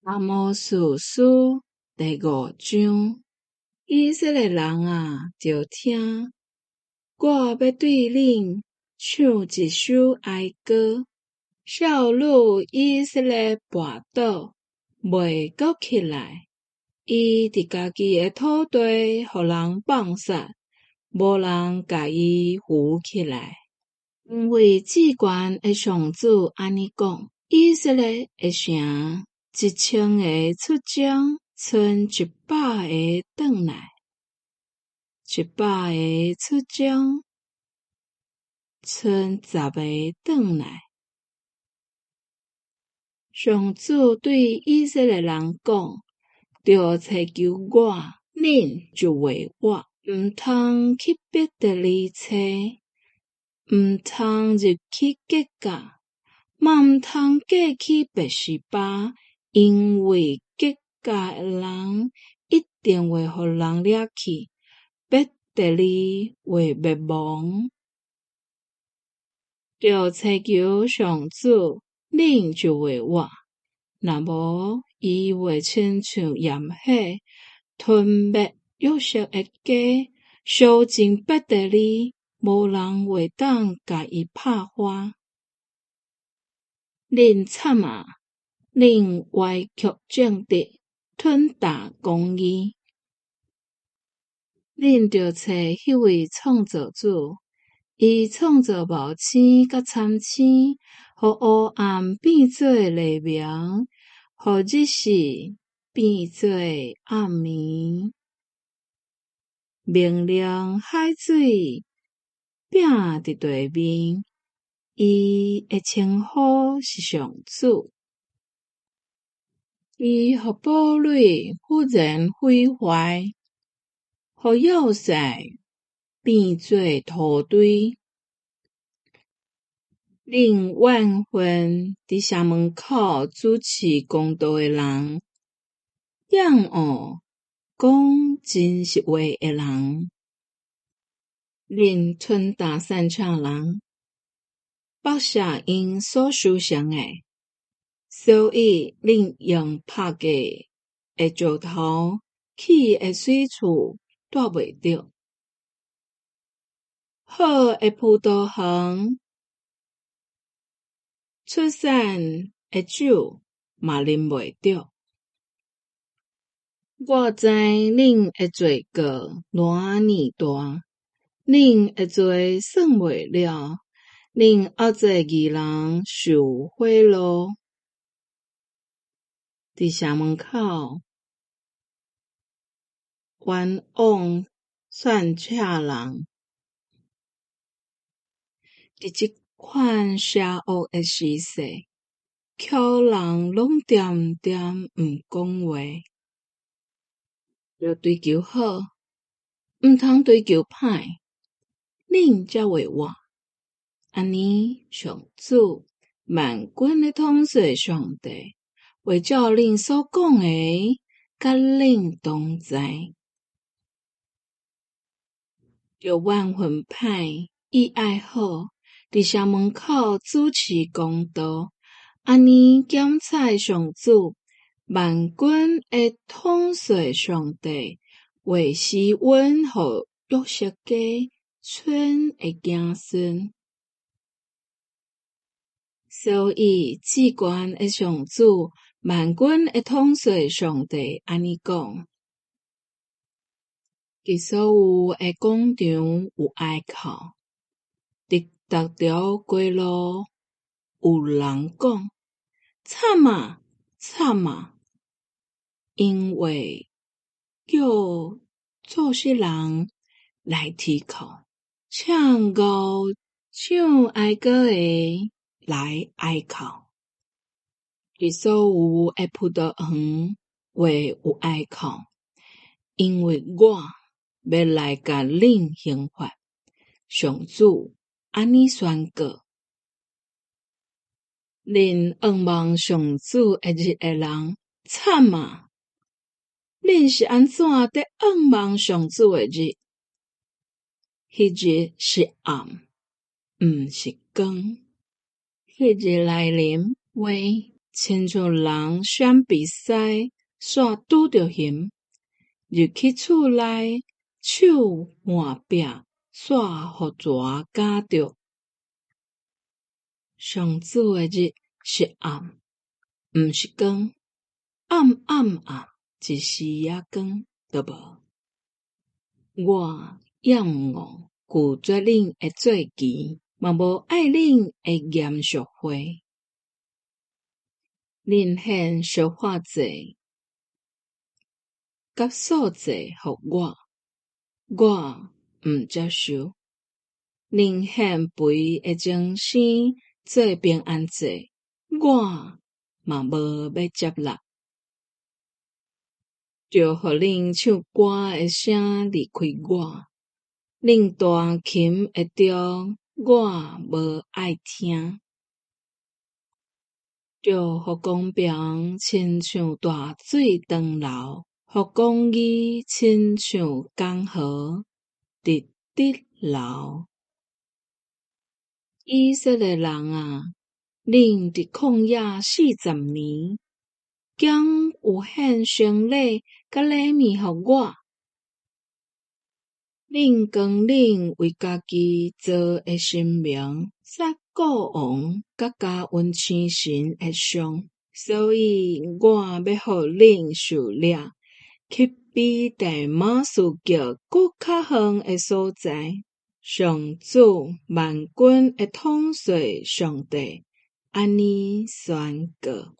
阿摩司書第五章，以色列人啊，著聽，我欲對恁唱一首哀歌。少女以色列跋倒，袂閣起來。伊佇家己的土地予人放殺，無人共伊扶起來。因為至懸的上主按呢講：以色列的城，1000个出征，賰100个轉來；100个出征，賰10个轉來。上主對以色列人講：著揣求我，恁就會活；毋通去伯特利揣，毋通入去吉甲，嘛毋通過去別是巴，因為吉甲的人一定會予人掠去，伯特利會滅亡。著揣求上主，恁就會活；若無，伊會親像炎火，吞滅約瑟的家，燒盡伯特利，無人會當共伊拍發。恁慘啊！恁歪曲正直，吞啖公義。恁著揣彼位創造主，伊創造昴星佮參星，予黑暗變做黎明，予日時變做暗暝，命令海水拚佇地面。伊的稱呼是上主。伊予堡壘忽然毀壞，予要塞變做土堆。恁怨恨佇城門口主持公道的人，厭惡講真實話的人。恁吞啖散赤人，剝削𪜶所收成的，所以恁用拍過的石頭起的水厝蹛袂著。好的葡萄園出產的酒嘛啉袂著。我知恁的罪過偌爾大，恁的罪算袂了，恁壓制義人受賄賂，佇城門口冤枉散赤人。佇這款邪惡的時勢，巧人攏恬恬毋講話。著追求好，毋通追求歹，恁才會活。按呢，上主萬軍的統帥上帝會照恁所講的，佮恁同在。著怨恨歹，喜愛好，佇城門口主持公道，按呢檢採上主萬軍的統帥上帝會施恩予約瑟家村的子孫。所以至懸的上主萬軍的統帥上帝按呢講：佇所有的廣場有哀哭，佇逐條街路有人講：慘啊，慘啊！因為叫做穡人來啼哭，唱歌唱哀歌的來哀哭。佇所有的葡萄園會有哀哭，因為我欲來共恁刑罰。上主按呢宣告：恁仰望上主的日的人，慘啊！恁是按怎佇仰望上主的日？彼日是暗，毋是光。彼日來臨，話親像人閃避屎煞拄著熊，入去厝內，手換壁煞予蛇咬著。上主的日是暗，毋是光，暗暗暗，一絲仔光都無。我厭惡拒絕恁的祭期，嘛無愛恁的嚴肅會。恁獻燒化祭佮素祭予我，我毋接受。恁獻肥的精牲做平安祭，我嘛無欲接納。祝福恁唱歌的聲離開我，恁彈琴的調我無愛聽。祝福公平親像大水長流，予公義親像江河直直流。以色列人啊，恁佇曠野40年，敢有獻牲禮佮禮物予我？恁扛恁為家己造的神明，撒各王佮加溫星神的像，所以我欲予恁受掠，去比大馬士革閣較遠的所在。上主萬軍的統帥上帝按呢宣告。